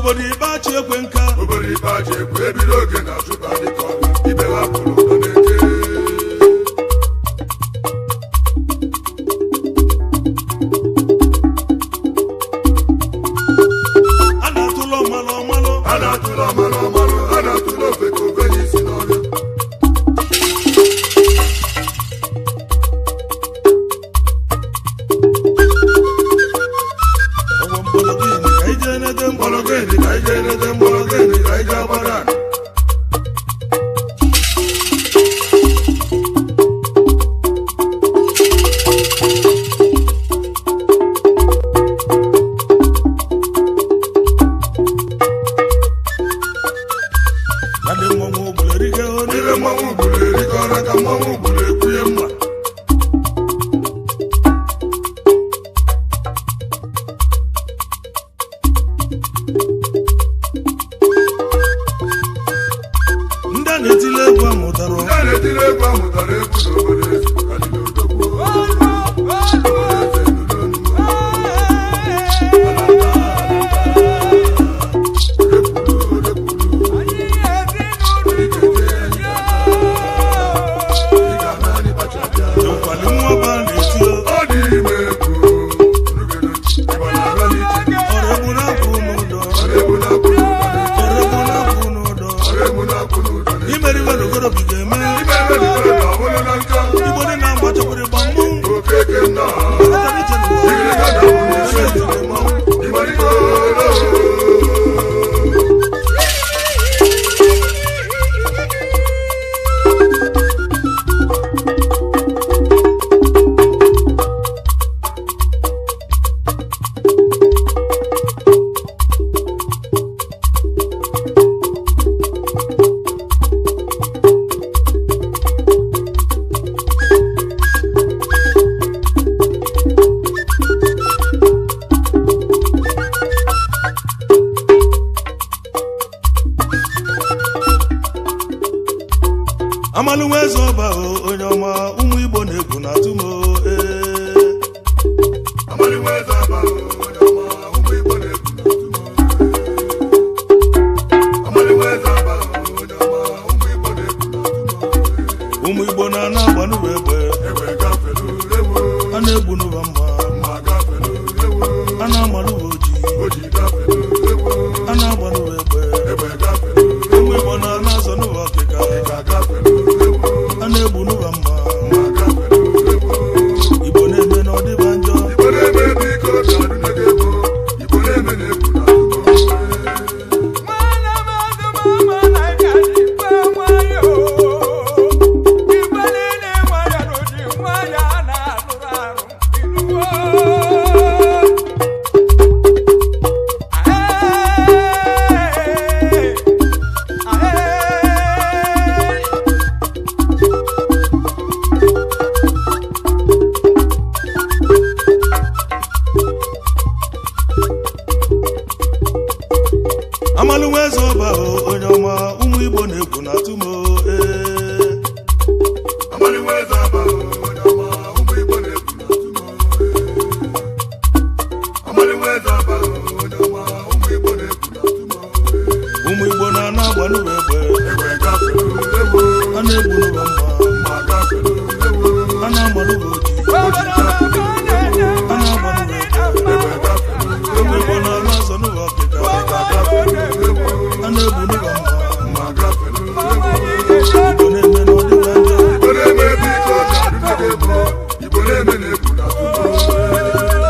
Obodo Ibeachi ekwe nka. Obodo Ibeachi ekwe ebido oge na chụba dịka ọbịa ibe ha pụrụ ụdọ na-eke. A na-atụlụ ọmalụ ọmalụ. A na-atụlụ ọmalụ ọmalụ, a na-atụlụ ofe ka ofe n'isi n'ọbịa. Ọgwọ mgbọrọgwụ ka ije nete Mgbọrọgwụ ịdị ka ije nete mgbọrọgwụ ịdị ka ije agbara akụ. Na dị mmanwụ ogbolo erike onye. Ibe mmanwụ gburu erikọrọ ka mmanwụ gburu ekwuye mma. Ndị a na-etili egwu amụtara. Ndị a na-etiri egwu amụtara egwu n'obodo eze ka dị n'odogwu. Obodo eze nụrụ onu. Nkwali nwa ọba na-eti o. Ọ dị ime egwu, Ọrụ egwu na-akwụ n'ụdọ. ọrụ egwu na-akwụ Ọrụ egwu na-akwụ n'ụdọ. ọrụ egwu na-akwụ n'ụdọ. Imeriwe n'okorobịa ga-eme. Ime ebe dịkwara na ọ bụrụ na nka, Igbo dị na-agba chọkwara ịgba mmụ. okeke nnọọ. Ọtara iche n'ụwa. Igirigi na awụ n'isi etiri mmanwụ, ịgbarịgoro. Amalụ nwa eze ọba o, onye ọma ụmụ Igbo na-egwu na-atụ m o, ee. Amali nwa eze aba o, onye ọma, ụmụ Igbo na-ekwu n'otu m. Amali nwa eze aba o, onye ọma, ụmụ Igbo na-ekwu n'otu m. Ụmụ Igbo na-ana agba n'ụwa egbe. Egbe gafelu ewo, A na-egbu n'ụwa mma. mma gafelu ewo, A na-agba n'ụwa oji. oji gafelu ewo, A na-agba n'ụwa egbe. egbe gafelu Ụmụ Igbo na-ana azọ n'ụwa ọkịka. ka gafelu ewo, A na-egbu n'ụwa mma. mma gafelu ewo. Igbo na-eme na ọdịba njọ. Igbo na-eme biko bịa dụnye gị ego, Igbo na-eme na-ekwu n'atụmọ. Amalụ nwa eze ọba o, onye ọma ụmụ Igbo na-egwu na-atụ m o, ee. Amali nwa eze aba o, onye ọma, ụmụ Igbo na-ekwu n'atụmọ. Amali nwa eze aba o, onye ọma, ụmụ Igbo na-ekwu n'atụmọ. Ụmụ Igbo na-ana agba n'ụwa egbe. Egbe gafelu ewo, A na-egbu n'ụwa mma. mma gafelu ewo, A na-agba n'ụwa oji. oji gafelu A na-agba n'ụwa egbe. egbe gafelu Ụmụ Igbo na-ana azọ n'ụwa ọkịka. ka gafelu ewo, A na-egbu n'ụwa mma. mma gafelu ewo. Igbo na-eme na ọdịba njọ. Igbo na-eme biko bịa dụnye gị ego, Igbo na-eme na-ekwu n'atụmọ.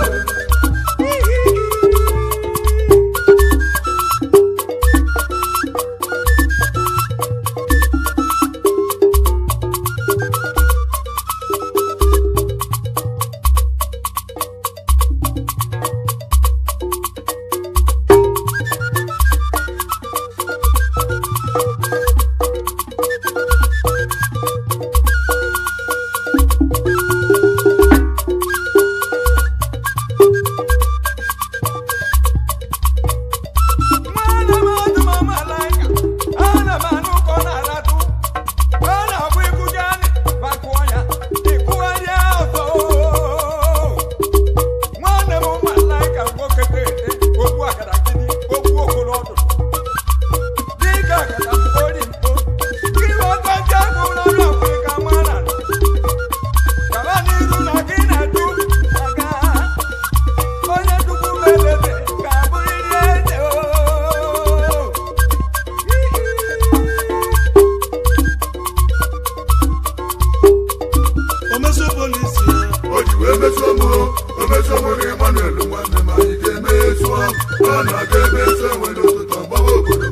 na-eso enwe n'ụtụtụ ọgbawa obodo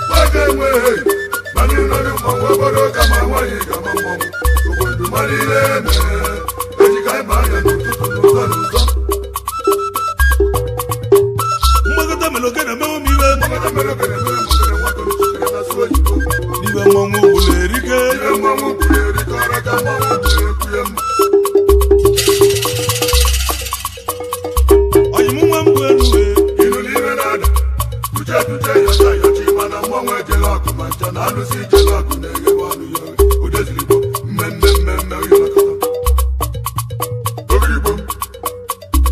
nwoke enweghị mana ịnọdụ mmanwụ obodo kama nwaanyị gama mmanwụ obodo mara ihe mere ejika ịba anya n'ụtụtụ n'ụzọ n'ụzọ. Mgbakọta mere ogene mewe m iwe. Mgbakọta mere ogene mere m ogene nwata oluchitere na asụ oyibo. N'iwe mmọnwụ gburu erike. Ihe mmanwụ gburu erike ọra ka mmanwụ gburu ekwuye mma. Ọyịmụ nwa mbụ elu wee. Ilu n'ime na-ada tuche tuche yọcha yọcha mana mmanwụ ejela ọgụ ma ncha na alụsị ijela ọgụ na-eghewe ọnụ ya oghe odezirigbo mmemme mmemme uyọlọkọta ogirigbo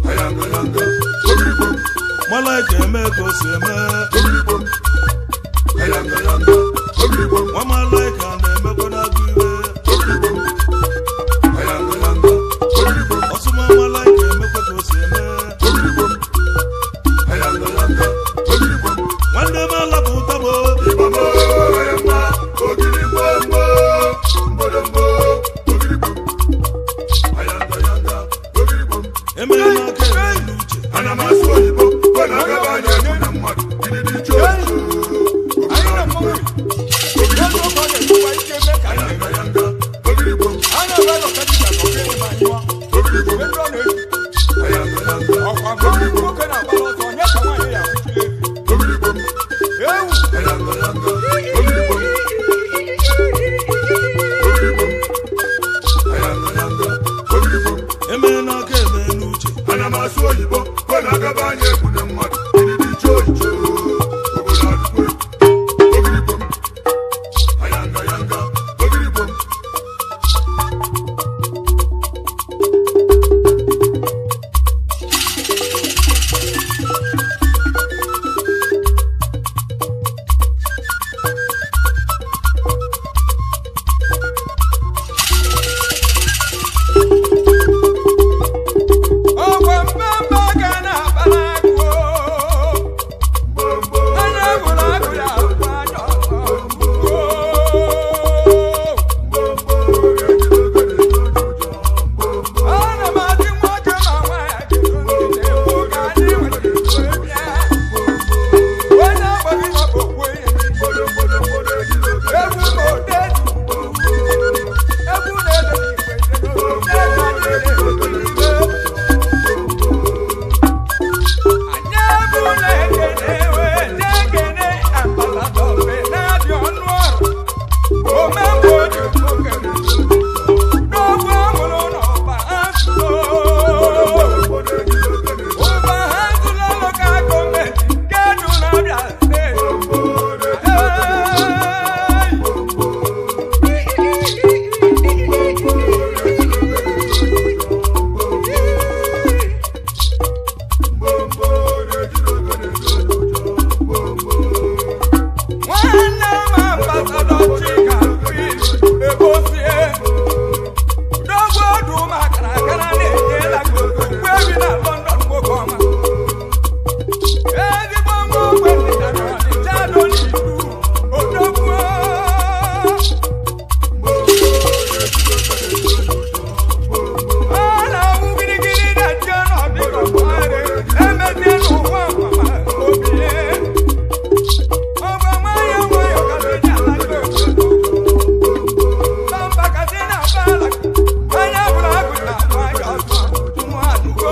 ayanga yanga ogirigbo. Malaika eme ka o si eme. Ogirigbo ayanga yanga ogirigbo. Nwa malaika na-emekwa n'agụ iwe. Ogirigbo ayanga yanga ogirigbo. Ọsụma malaika emekwa ka o si eme. Ogirigbo ayanga yanga ogirigbo. Nwanne m alapụ ụtabo. Ịgbamo ayamba ogirigbo mgbo mgbodomgbo ogirigbo ayanga yanga ogirigbo. Emere n'aka eme n'uche. Ana m asụ oyibo ọ na-agaba anya egwu na mmadụ gididi iche oyibo ayanga yanga ogirigbo ogirigbo ayanga yanga ogirigbo ogirigbo ayanga yanga ogirigbo ogirigbo ayanga yanga ogirigbo. Emere n'aka eme n'uche. Ana m asụ oyibo ọ na-agaba anya egwu na mmadụ gididi iche oyibo obodo adịkwa egwu ogirigbo ayanga yanga ogirigbo. Ọkwa mmemme ga na-aba n'agụ. Gbogbo Anya hụrụ agụ ya agwa anya ọzọ. Ana m adị nwoke ma nwaanyị kedu ndị na-ekwu ka anyị nwere ike bịa. Onye akpọghị ya bụ okwu ihe. Egwu ma ode ji. Egwu na-ede n'igwe ode ka anyị na-ekwu ibe. Anyị abụ na-ekene wee na-ekene ambasadọ Benadi Ọnụọrụ. Omemgbe oji okere. N'ogwu amụrụ n'ọba azụlọ. Ụba azụlọ lokal gọọmenti nke dị n'Abịa steeti. Hey! Nwanne m ambasadọ Chika Chris Ebosie. Odogwu ọdụ makara akara na-enyela gị okwu ebi na London nwoke ọma. Ezigbo nwa ogbe ndịda Ọnịcha nọ n'idu odogwu. Ọ na-awụ girigiri na nje n'ọdịdọ mmadụ emezie n'ụwa mama obie. Ọgba nwayọọ nwayọọ ka ndị ala ndị obodo. Bamba kasị na bala, anya bụrụ agụ na nwayọọ ọsọ, ụmụ adụgo.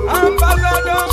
Ambassador,